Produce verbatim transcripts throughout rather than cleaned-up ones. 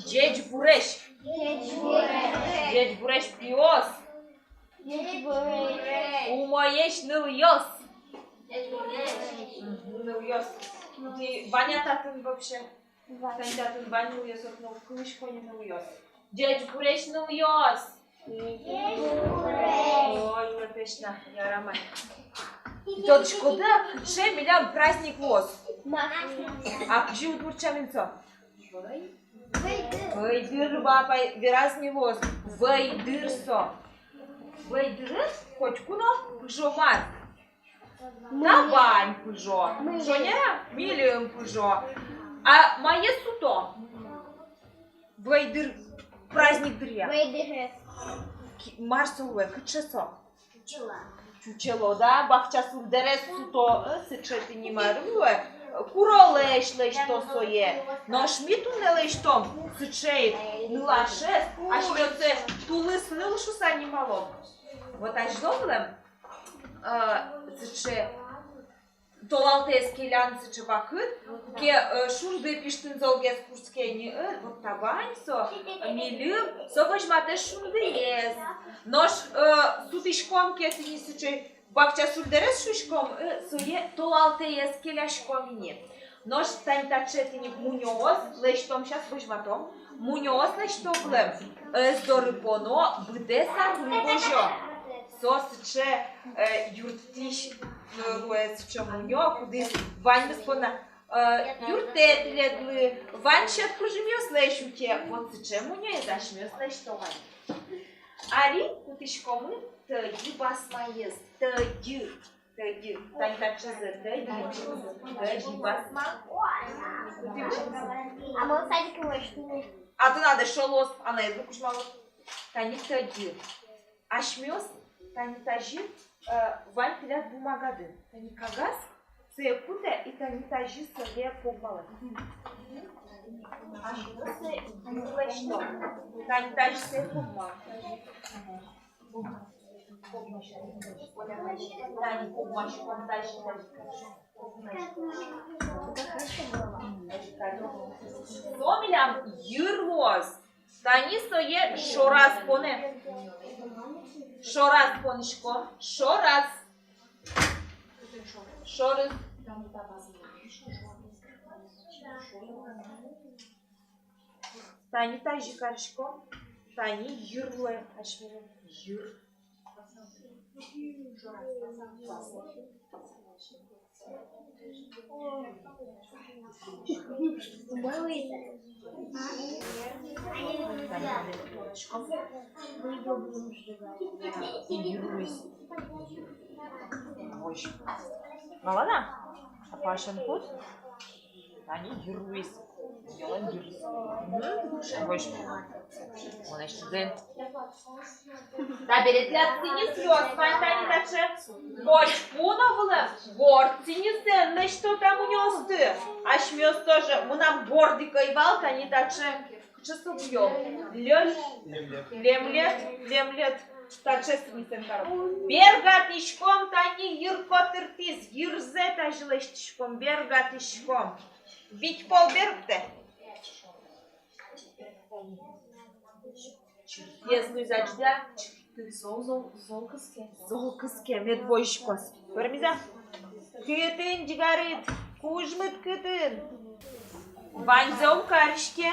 Ӟечбуресь. Ӟечбуресь. Ӟечбуресь, пиос. Ӟечбуресь. Умоесь, нылъёс. Ӟечбуресь. Мгм, нылъёс. Тӥ вань-а татын вообще? Вань. Тани татын вань нылъёс, вот, ну, кылӥсько ни, нылъёс. Ӟечбуресь, нылъёс. Ӟечбуресь. Ой, лэпесь на, ярамай. Тодӥськоды-а, кыӵе милям праздник луоз? Ма. А кызьы удмурт сямен со? Вӧйдыр. Вӧйдыр, бабай, вераз ни луоз. Вӧйдыр со. Вӧйдырез котьку но пыжо мар. Табань пыжо. Милем. Шонер-а? Милем пыжо. А мае суто? Вӧйдыр праздник дыръя. Вӧйдырез. Ки-, мар со луэ, кыӵе со? Чучело. Чучело, да, бакча сульдэрез суто, э, сыӵе тӥни марым луэ, куролэсь лэсьто сое. Нош ми туннэ лэсьтом сыӵе ик нылашез, асьмеос сое тулыс ныл шуса нималом. Вот азьло вылэм, э, сыӵе толалтэ ӧз келян сыӵе вакыт, куке, э, шунды пиштын золгес кутске ни, э, вот табань со, э, милем, со возьматэ шундыез. Нош, э, сутӥськом ке тӥни сыӵе бакча сульдэрез шуиськом, э, сое толалтэ ӧз келяськом ини. Нош тани таӵе тӥни мунёос лэсьтом, сейчас возьматом. Мунёос лэсьто вылэм, ӧс доры поно, быдэс арлы возё. Со сыӵе, э, юрттӥсь, э, луэ сыӵе мунё, кудӥз ваньмыз понна, э, юрттэ тӥледлы, вань сьӧд кужымъёслэсь утё. Вот сыӵе мунёез асьмеос лэсьтом али. Али кутӥськомы тӧдьы басмаез, тӧдьы. Тӧдьы. Тани таӵезэ тӧдьы. Тӧдьы басма. А мон садикын лэсьтыны. А тынад эшшо луоз, анаедлы кузьмалод. Тани тӧдьы. Асьмеос тани тазьы, э, вань тӥляд бумагады. Тани кагаз, сое кутэ и тани тазьы сое погмалэ. Асьмеос сое лэсьтом. Тани тазьы сое погмалэ. Со милям йыр луоз. Тани сое шораз понэ. Шораз понӥськом. Шораз. Шораз. Тани тазьы кариськом, тани йыр луэ асьмелэн, йыр. Малы на? Апашен кут? Тани йыр луиз. Йылын йыр. Мгм. Вож. Мон эшшо. Табере тӥляд сӥньысъёс вань тани таӵе. Вож пуно вылэм. Борд сӥньысэн лэсьто та мунёосты. Асьмеос тоже. Мынам борд ик ӧй вал, тани таӵе. Кыӵе со буёл? Лёль? Лемлет. Лемлет, лемлет. Таӵе сӥньысэн каром. Бергатӥськом, тани йыр котыртӥз, йырзэ тазьы лэсьтӥськом, бергатӥськом. Вить пол бергтэ. Если задьда, зол, зол, зол кыске. Зол кыске, мед возиськоз. Пӧрмиз-а? Кытын ӟигарыд? Кужмыд кытын? Ваньзэ ум кариське.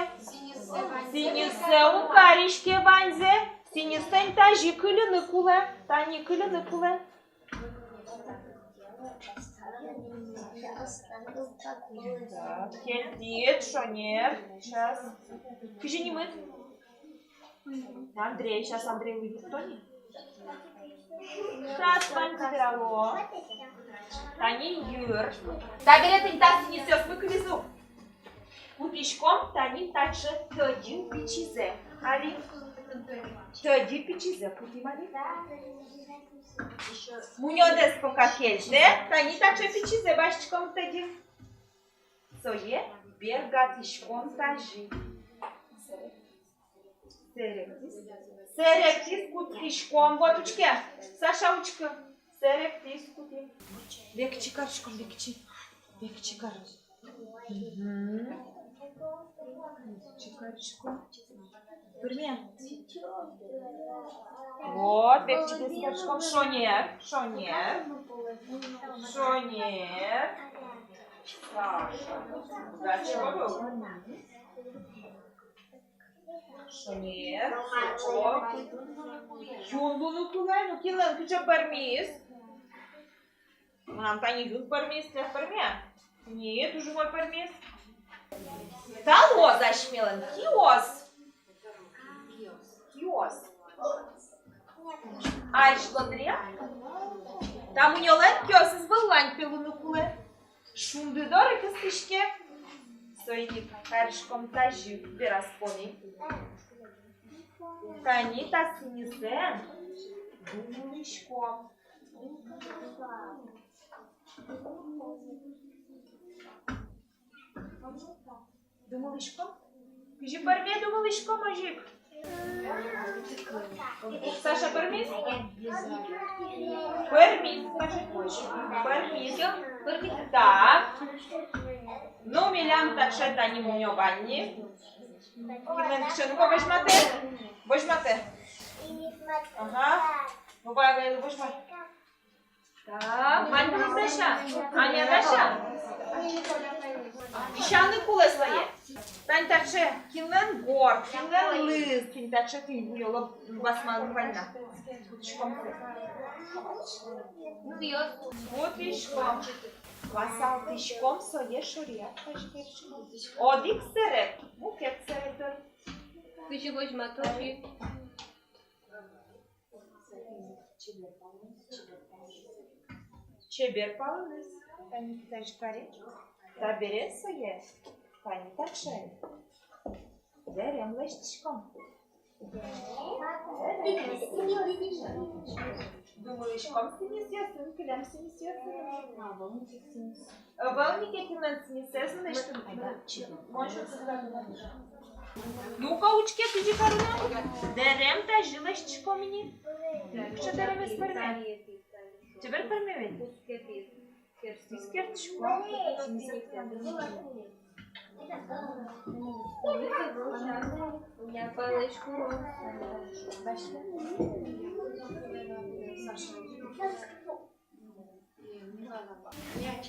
Сӥньыссэ ум кариське ваньзэ. Сӥньыс тани тазьы кыльыны кулэ. Тани кыльыны кулэ. Так, кельтӥд, шонер. Сейчас. Кызьы нимыд? Андрей, сейчас Андрей выйдет, кто не? Сейчас, вань, забирало. Тани йыр. Табере тӥни та сӥньысъёсмы кылизы ук. Кутӥськом тани таӵе тӧдьы пичизэ. Али тӧдьы пичизэ кутӥм али. Мунёдэс пока кельтэ, тани таӵе пичизэ басьтӥськом тӧдьы. Сое бергатӥськом тазьы. Сэрег. Сэрег, кутӥськом. Вот учке. Саша, учкы. Сэрег, кутӥ. Векчи кариськом, векчи. Векчи кар. Мгм. Пӧрме. Вот, векчи кыскарском. Шонер, шонер. Шонер. Саша. Гачко. Шонер. Юн луыны кулэ, ну, кинлэн кыӵе пӧрмиз? Мынам тани юн пӧрмиз, тӥляд пӧрме? Нет, туж умой пӧрмиз. Та луоз асьмелэн киос. Киос. Азьло дыръя та мунёлэн киосыз выллань пе луыны кулэ. Шунды доры кыстӥське. Соин ик кариськом тазьы вераськыны. Тани та сӥньысэн думылӥськом. Думылӥськом? Кызьы пӧрме думылӥськом озьы ик? Саша, пӧрмиз? Пӧрмиз, скажи. Пӧрмиз. Так. Ну, милям таӵе тани мунё вань ни. Кинлэн кыӵе, ну-ка, возьматэ. Возьматэ. Ага. Ну, бай, бай, возьматэ. Так, вань кулэ дася. Аня, дася. Дӥсяны кулэ сое. Тани таӵе, кинлэн горд, кинлэн лыз, тӥни таӵе тӥни буёло басмалы вань на. Кутӥськом. Ну, ё. Кутӥськом. Васалтӥськом сое шоръя. Одӥг сэрет мукет сэрет доры. Кызьы возьматозы? Чебер палэныз. Тани тазьы каре. Табере сое. Тани таӵе. Дэрем лэсьтӥськом. Дэрем. Думылӥськом сӥньысъёсын, кылем сӥньысъёсын. Ӧвӧл ни ке кинлэн сӥньысэз, значит, мон сюрс. Ну-ка, учке, кызьы кароно. Дэрем тазьы лэсьтӥськом ини. Кыӵе дэремез пӧрме? Чебер пӧрме ведь? Сӥньыс керттӥськом.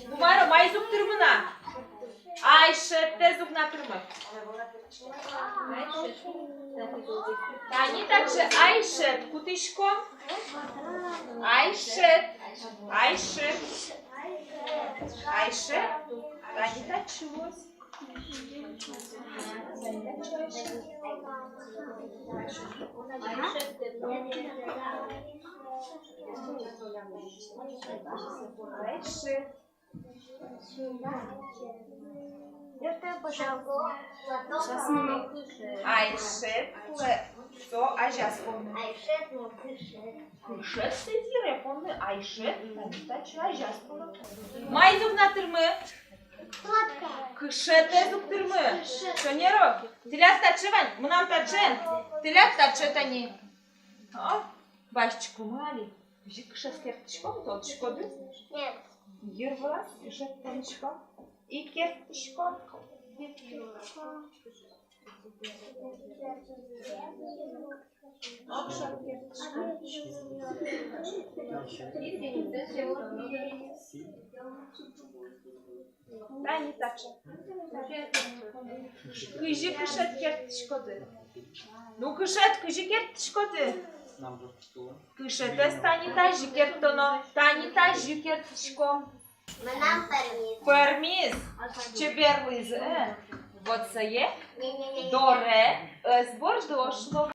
Ну, мар-о, маиз уг тырмы на? Айшеттэз уг на тырмы. Тани таӵе айшет кутӥськом. Айшет. Айшет. Айшет. Тани таӵе луоз. Айшет. Айшет кулэ со азяз поны. Кышет сӥзьыре поны, айшет, тани таӵе азяз поны. Маиз уг на тырмы? Кышетэз уг тырмы. Шонер-о? Тӥляд таӵе вань, мынам таӵе. Тӥляд таӵе тани. А? Басьтӥськом али. Кызьы кышет керттӥськом, тодӥськоды? Нет. Йыр вылаз кышет тырмиськом. И керттӥськом. Тани таӵе. Кызьы кышет керттӥськоды? Ну, кышет кызьы керттӥськоды? Кышетэз тани тазьы керттоно, тани тазьы керттӥськом. Мынам пӧрмиз. Пӧрмиз. Чебер луиз, э? Вот сое. Не-не-не. Доре ӧс бордош ло.